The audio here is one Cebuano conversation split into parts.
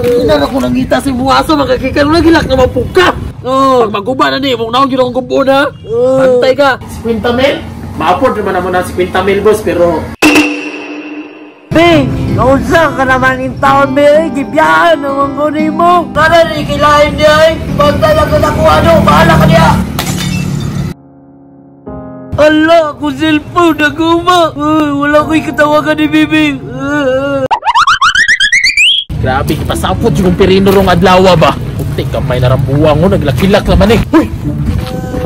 Ina ko nangita sa imuha sa makakikan mo gilak na mapuka. Oh. Pag maguba na ni, mong naong gid akong gubon ha. Bantay ka. 50 mil? Ma-afford naman namo na 50 mil, boss, pero Be, kaunsa ka naman in taon, be, ay, gibiyahan naman ko nimo. Kana ni kilain niya, ay. Bantay lang ka na kung ano, bahala ka niya. Ala, akong cellphone, naguma. Wala ko'y katawagan ni Bibi. Grabe, ipasapot yung pirino rong adlaw ba? Puti, kamay na rambuang ko, naglakilak naman eh. Uy!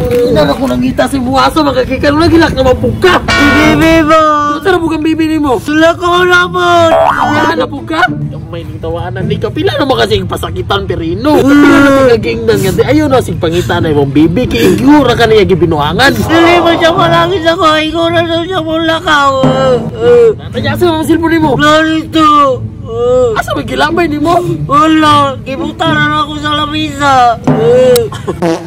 Ina ko nangita sa imuha sa makakikan mo gilak na mapuka. Bibi ba? Ano sa bugang bibi nimo? Wala ko namon. Wala na po ka? Kamay ning tawanan ni kapila naman kasi yung pasakitan pirino. Kapila na kagingnan nga di ayaw na sig pangita na imong bibi kay igura ka niya gibinuangan. Dili mo siya malangis ako, ikaw na daw siya mulakaw. Tanya sa mga cellphone nimo. Narito. Asa may gilambay nimo? Wala, gibutaran ako sa lamisa.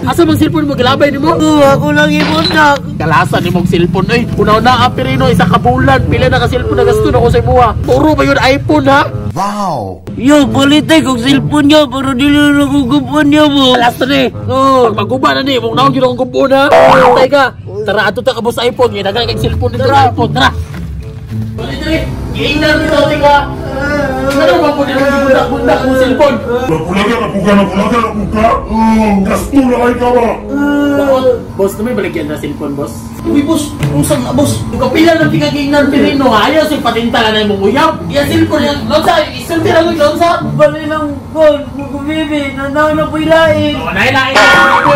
Asa man cellphone mo gilambay nimo? Ako lang ibundak. Kalasan nimong cellphone oy. Una-una ah, pirino isa ka bulan pila na ka cellphone na gasto na ko sa imuha. Puro ba yun iPhone ha? Wow! Yo, palitay kong cellphone niya pero dili na akong gupon niya mo. Last na ni. Oh. Pag maguba na ni, mong naong gid akong gupon ha. Antay ka. Tara ato ta ka boss iPhone, kay daghan kay cellphone dito sa iPhone. Tara. Bali diri. Giingnan dito tika. Ano ba po nila bundak-bundak mo cellphone? Napulaga, napuga, napulaga, napuga. Gasto na kayo ka ba? Daot, boss, na may baligyan na cellphone, boss. Uy, boss! Unsa na, boss? Kapila ng tingagingnan pirino, ayaw sing patinta na imong uyab. Iya cellphone yan, lonsa, isulti lang yung lonsa. Bali lang phone mo ko bibi, nanaw na po'y lain. Oh, naay lain.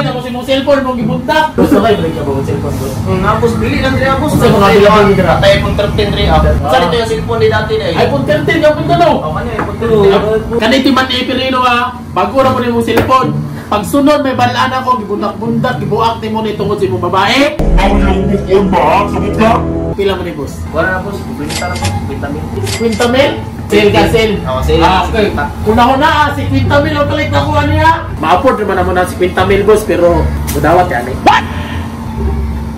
Tapos imong cellphone mong gibundak. Gusto kayo baligyan ba ang cellphone, boss? Nga, boss, pili lang diri, boss. Sa mga bilang dira. Tay iPhone 13 diri, ah. Sa dito yung cellphone ni dati na eh. iPhone 13 yung punta no. Oh, kanya iPhone 13. Kanay ti man ni Pirino ha. Bago ra po nimong cellphone. Pagsunod may balaan ako gibundak-bundak gibuak nimo ni tungod sa imong babae. Ako yung bukon ba? Ha? Sabot ka? Pila man ni boss? Wala na, boss. Benta na, boss. 50 mil. 50 mil? Sale ka, sale. Oo, sale. Ah, okay. Una-una, ah, 50 mil ang palit na kuha niya. Ma-afford naman namo na 50 mil, boss, pero mudawat yan eh. What?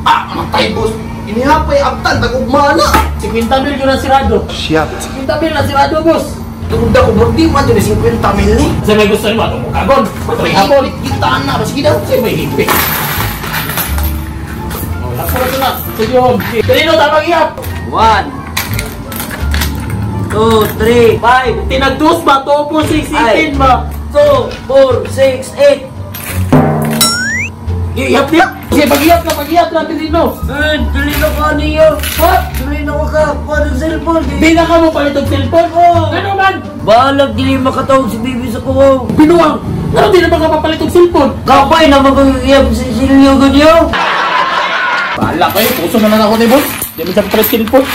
Ah, matay, boss. Inihapay, abtan, tag-ugma na. 50 mil yun ang sirado. Shit. 50 mil ang sirado, boss. Tugod ako, bro. Di man yun, 50 mil ni. Kasi may gusto nimo, atong mukagon. May Hapon. hipit, gitaan na. Sige daw. Kasi may hipit. Oh, laksa na sila. Sige, hom. Pirino, tamang iyap. 1, 2, 3, 5, Tinagdos ba? 2, 4, 6, 18 ba? 2, 4, 6, 8. Iyap niya. Sige, pag-iyap na, pag-iyap na, Pirino. Eh, dili na ka niyo. Ha? Dili na ko ka kuha ng cellphone. Di na ka mo palit og cellphone? Oo. Ano man? Balag, dili makatawag si Bibi sa kuha. Binuang! Ano di na ba ka papalit og cellphone? Kapay naman ko iyap si Silio ganyo. Bahala kayo, puso na lang ako ni boss. Di mo siya papalit cellphone.